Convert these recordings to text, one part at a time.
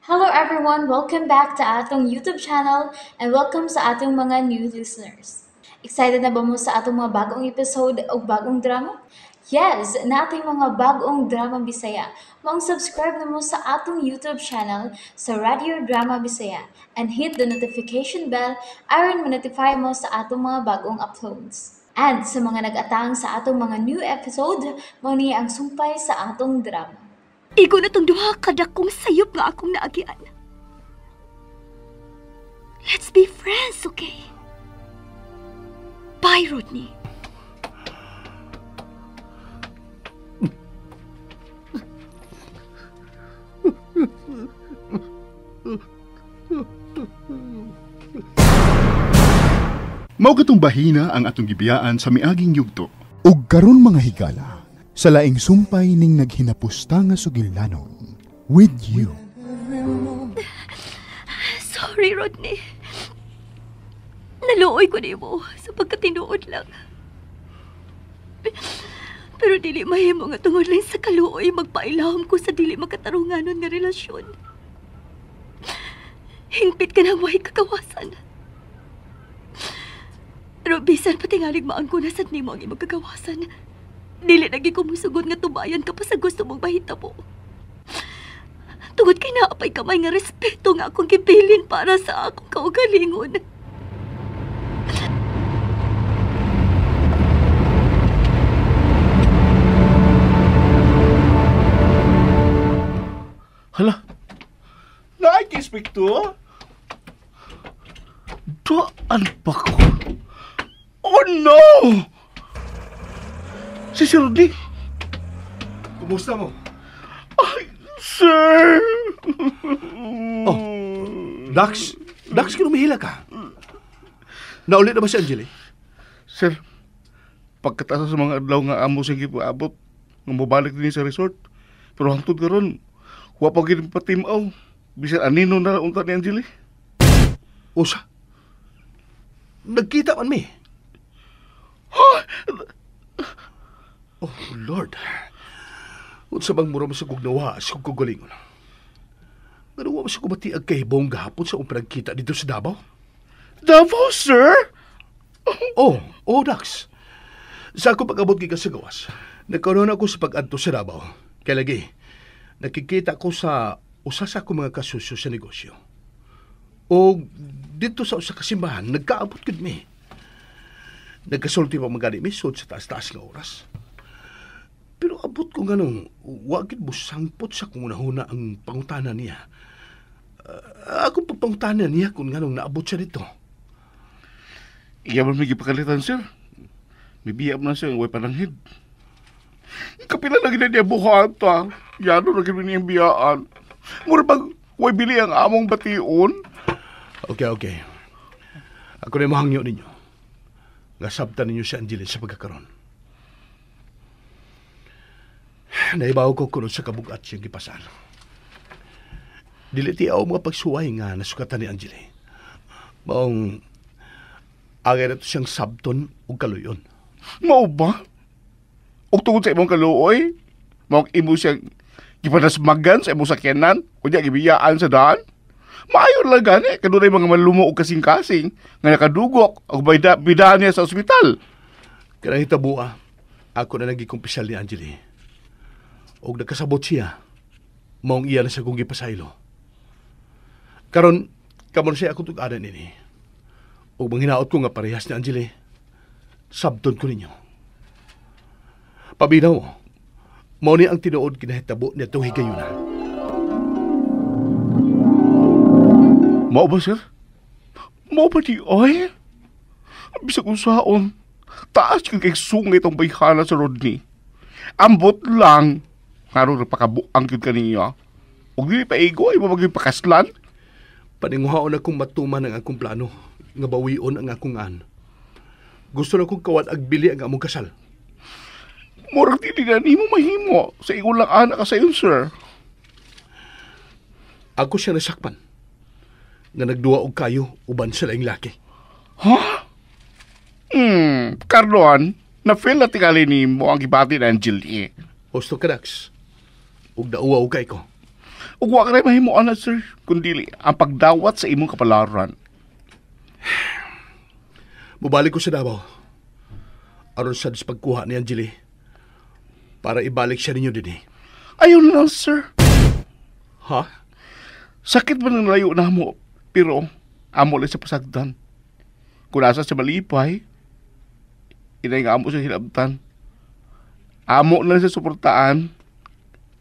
Hello everyone! Welcome back to atong YouTube channel and welcome sa atong mga new listeners. Excited na ba mo sa atong mga bagong episode o bagong drama? Yes! Nating mga bagong drama Bisaya. Maong subscribe na mo sa atong YouTube channel sa Radio Drama Bisaya and hit the notification bell aron ma-notify mo sa atong mga bagong uploads. And sa mga nag-atang sa atong mga new episode, mao ni ang sumpay sa atong drama. Igo na tong duha kadakong sayop nga akong naagian. Let's be friends, okay? Bye, Rodney. Mao katong bahina ang atong gibiyaan sa miaging yugto. Ug karon mga higala, sa laing sumpay ning naghinapusta nga sugilanon, with you. Sorry, Rodney. Naluoy ko nimo sa pagkatinuod lang. Pero dili mahimo nga tungod lang sa kaluoy magpailawom ko sa dili makatarunganon nga relasyon. Hingpit ka nang way kagawasan. Pero bisan patingalig maang ko na sad nimo ang imong kagawasan. Dili lagi ko musugot nga tubayan ka pa sa gusto mong mahitabo. Tungod kay naapay kamay nga respeto nga akong gibilin para sa akong kaugalingon. Hala, naay-kispik to? Doan pa ko? Oh no! Si Sir Rodney. Kumusta mo? Ay, sir! Oh, Dax, Dax, kinumihila ka. Naulit na ba si Angeli? Sir, pagkatasa sa mga adlaw nga amo siyang gipaabot, nga mobalik din sa resort. Pero hangtod karon, wa pa gid patimaw. Bisan anino na unta ni Angeli. Usa? Nagkita man mi. Ha? Oh, Lord. Unsa bang mura mo sa kugnawa sa kugagalingon? Ngano wa mo sa kumatiag kay Bong gahapon sa umpirang kita dito sa Davao? Davao, sir? Oh, oh, Dax. Sa ako pag-abot gikan sa gawas, nagkaroon ako sa pag-adto sa Davao. Kaya lagi, nakikita ko sa usa sa akong mga kasusyo sa negosyo. O dito sa usa ka simbahan, nagkaabot gud mi. Nagkasulti pa magani mi sud sa taas-taas nga oras. Pero abot ko nga nung, wagit mo sangpot sa kung unahuna ang pangutana niya. Akong pagpangutana niya kung nga nung naabot siya dito. Iya man may gipakalitan, sir. May biyab na siya, way pananghid. Kapila lagi na niya buhat, ha. Yano na gano'n niyang biyaan. Mura bang way bili ang among bation? Okay, okay. Ako na mahangyo ninyo. Nga sabtan ninyo si Angeline sa pagkakaroon. Naibaw ko kuno sa kabugat siyang gipasan. Dili ti aw mga pagsuway nga nasukatan ni Angeli. Maong agay na to siyang sabton ug kaluyon. Mao ba? Ug tungod sa imong kaluoy, maong imo siyang gipanasmagan sa imong sakyanan, unya gibiyaan sa daan? Maayo lang gani, kanunay mga malumo og kasing-kasing nga nakadugok og bidaan niya sa ospital. Kanang hitabua, ako na nagikumpisal ni Angeli. Og nagkasabot siya, maong iya na sa kong gipasaylo. Karon, kamo na siya akong tug-anan nini. Og manghinaot ko nga parehas ni Angeli, sabton ko ninyo. Pabinaw, mao ni ang tinuod kinahitabo niadtong higayuna. Mao ba, sir? Mao ba di ay? Bisag usaon, taas kang kay sungit ang bayhana sa Rodney. Ambot lang, karon napakabuang gyud kaniya. Ug dili pa igo ay mabagay pakaslan. Paninguhaon akong matuman ang akong plano nga bawion ang akong an. Gusto na kong kawat agbili ang among kasal. Murag dili na nimo mahimo sa ingon lang anak ka sayon, sir. Ako siya nasakpan nga nagduwa og kayo uban sa laing laki. Ha? Carloan, na-feel na tingali nimo ang gibati na Angeli. Husto ka, Dax. Ug dauwa og kay ko. Ug wa ka rin mahimuan na, sir, kundi ang pagdawat sa imong kapalaran. Mubalik ko sa Davao. Aron sad sa pagkuha ni Angeli para ibalik siya ninyo dinhi. Ayun lang, sir. Ha? Sakit man ang layo na mo, pero amo lang sa pasagdan. Kung asa sa malipay, inay nga amo sa hilabtan. Amo na lang sa suportaan,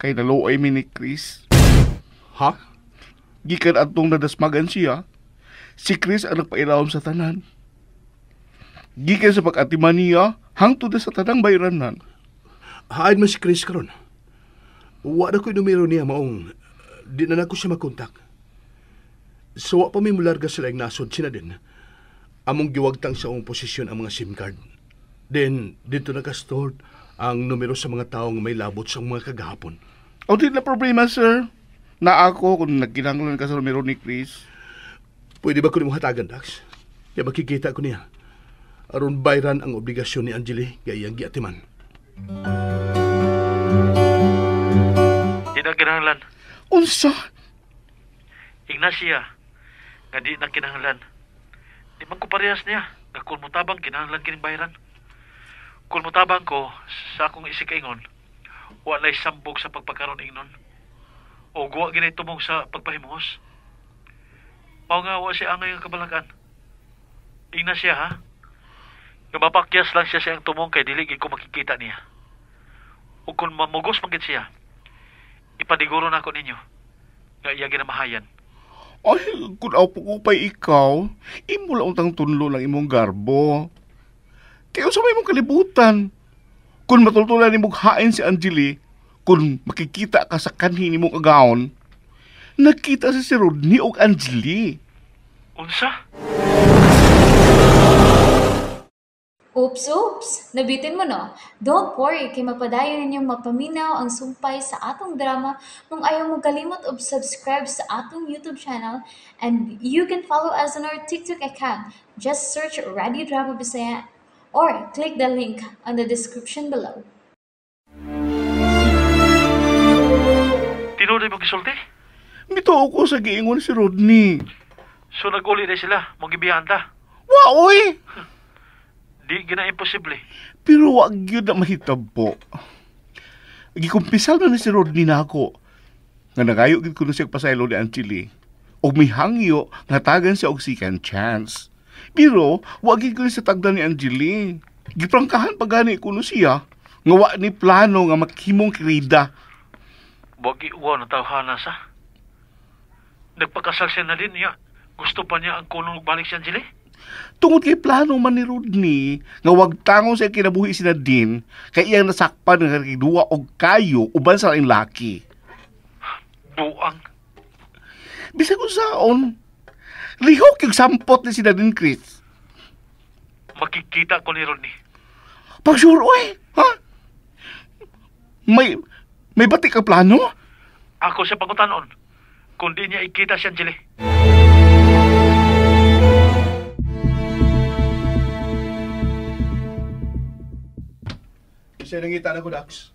kay naluoy mi ni Chris. Ha? Gikan atong nadasmagan siya, si Chris ang nagpailawom sa tanan. Gikan sa pag-atiman niya, hangtod na sa tanang bayranan. Hain man si Chris karon. Wa na ko'y numero niya maong di na nako siya makontak. So wa pa mi mularga sa laing nasod sina din. Among giwagtang sa akong posisyon ang mga SIM card. Then, dito naka-stored ang numero sa mga taong may labot sa mga kagahapon. O di na problema, sir. Na ako kung nagkinahanglan ka sa numero ni Chris. Pwede ba ko nimo hatagan, Dax? Kaya makikita ko niya. Aron bayran ang obligasyon ni Angeli nga iyang giatiman. Di na kinahanglan. Unsa? Ignacia, nga di na kinahanglan. Di man ko parehas niya. Nga kung mutabang, kinahanglan kining bayran. Kung mutabang ko, sa akong isikaingon, walay sambog sa pagpakaron ingnon. O guwa ginay tumong sa pagpahimuhos. Mao nga wa siya angay ang kabalakan. Ignacia, ha? Nga mapakyas lang siya siyang tumong kay dili gid ko makikita niya. O kung mamugos man gid siya, ipaniguro na ako ninyo nga iya ginamahayan. Ay, kung ako ko pa'y ikaw, imo lang untang tunlo lang imong garbo. Kaya sa may imong kalibutan. Kung matultulan nimong hain si Angeli, kung makikita ka sa kanhi nimong agawon, nakita si Rodney og Angeli. Unsa? Oops, oops! Nabitin mo, no? Don't worry, kay mapadayon ninyong mapaminaw ang sumpay sa atong drama kung ayaw mo kalimot og subscribe sa atong YouTube channel, and you can follow us on our TikTok account. Just search Radio Drama Bisaya or click the link on the description below. Tinuod mo gisulti? Mituo ko sa giingon si Rodney. So nag-uli na sila, mong gibiyahan ta. Waoy! Di gina imposible. Pero wag yun na mahitabo. Gikumpisal na ni si Rodney na ako. Nga nagayo gid kuno siya pasaylo ni Angeli. Og mihangyo nga tagan siya og second chance. Pero wag gid kuno sa tagdan ni Angeli. Giprangkahan pa gani kuno siya nga wa ni plano nga maghimong kirida. Wag iuwaw na tawhana sa. Nagpakasal siya na din niya. Gusto pa niya ang kunong balik si Angeli? Tungod kay plano man ni Rodney nga wag tangon sa kinabuhi si Nadine kay iyang nasakpan nga kiduwa og kayo uban sa laing laki. Buang. Bisag unsaon, lihok yung sampot ni si Nadine, Chris. Makikita ko ni Rodney. Pag sure, oy, ha? May batik ang plano? Ako siya pangutanon. Kung di niya ikita si Angeli. Kasi nangita na ko, Dax.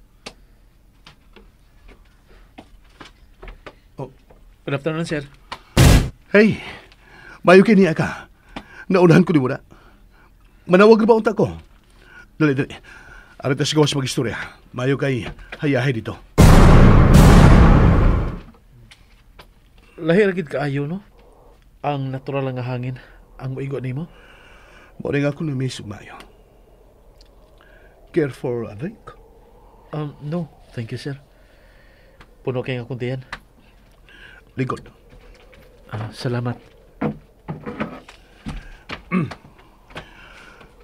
Oh. Good afternoon, sir. Hey, mayo kay niya ka. Naunahan ko ni mo na. Manawag na ba unta ko? Dali, dali. Arita sa gawas mag-istorya. Mayo kay hayahay dito. Lahi ra gid kaayo, no? Ang natural nga hangin ang moigo nimo. Mo rin ako na-miss ug mayo. Care for a drink? No, thank you, sir. Puno kay nga kuntian. Likod. Salamat.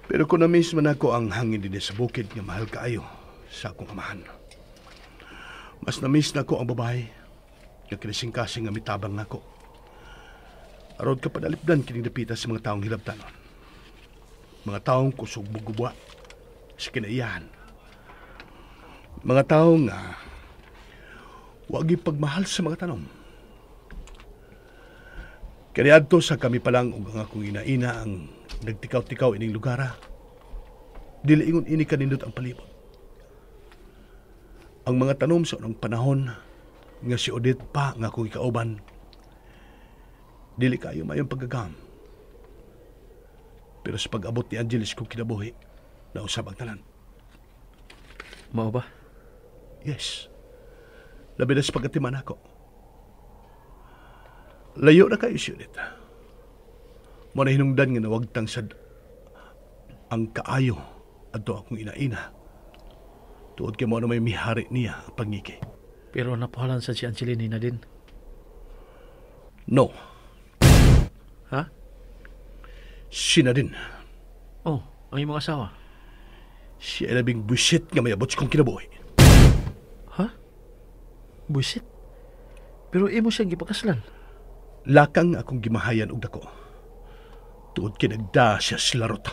Pero kung na-miss man ako ang hangin din sa bukid nga mahal kaayo sa akong amahan. Mas na-miss na ko ang babae nga kinisingkasing nga mitabang nako. Arod ka padalipdan kining dapita sa mga taong hilabtanon. Mga taong kusog bugubwa sa kinaiyahan. Mga tao nga wag ipagmahal sa mga tanom. Kaniadto sa kami pa lang ug ang akong ina-ina ang nagtikaw-tikaw ining lugara. Dili ingon ini kanindot ang palibot. Ang mga tanom sa unang panahon Nga si Odette pa nga akong ikauban. Dili kayo mayong pagkagam. Pero sa pag-abot ni Angeles kong kinabuhi, nausab ang tanan. Mao ba? Yes. Labi na sa pagkatiman ako. Layo na kayo si Odette. Mo na hinungdan nga nawagtang sad ang kaayo adto akong inaina. Tuod kay mo na may mihari niya ang pangiki. Pero napuhalan sa si Angeline ni Nadine. No. Ha? Si Nadine. Oh, ang imong asawa. Siya ay labing buwisit nga mayabot sa kong kinabuhi. Ha? Buisit? Pero imo siyang gipakaslan. Lakang akong gimahayan og dako. Tuod kay nagda siya sa larot.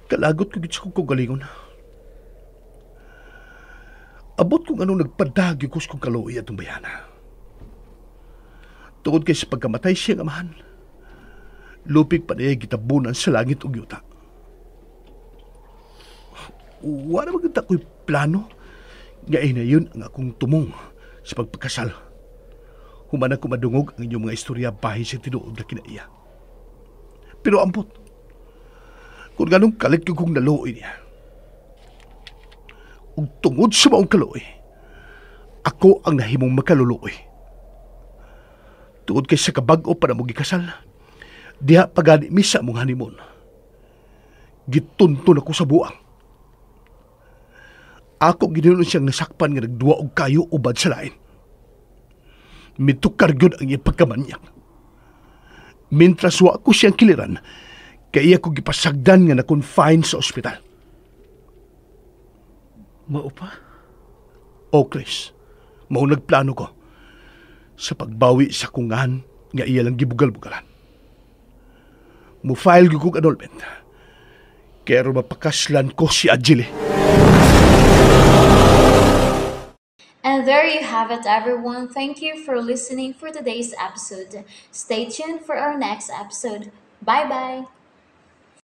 Kalagot ko gid sa kong kaugalingon. Abot kung anong nagpadagyo ko sa kong kaluoy atong bayana. Tungod kay sa pagkamatay siya ng amahan, lupig pa niya gitabunan sa langit ug yuta. Wala maganda ko'y plano nga inayon ang akong tumong sa pagpakasal. Human ako madungog ang inyong mga istorya bahin sa tinuod na kinaiya. Pero ambot, kung ganong kalit ko kong naluoy niya, ug tungod sa maong kaluoy, ako ang nahimong makaluluoy. Tungod kay sa kabag-o pa na mo gikasal, diha pagani mi sa among honeymoon. Gitunton ako sa buang. Ako ginunon siyang nasakpan nga nagduwa og kayo ubad sa lain. Mitukar gyud ang iyang pagkamanyak. Mintras wa ko siyang kiliran, kay iya ko gipasagdan nga na-confine sa ospital. Mao pa? O Chris, mao nagplano ko sa pagbawi sa kungan nga iya lang gibugal-bugalan. Mo-file gyud kog annulment. Kaya aron mapakaslan ko si Angeli. And there you have it, everyone. Thank you for listening for today's episode. Stay tuned for our next episode. Bye bye.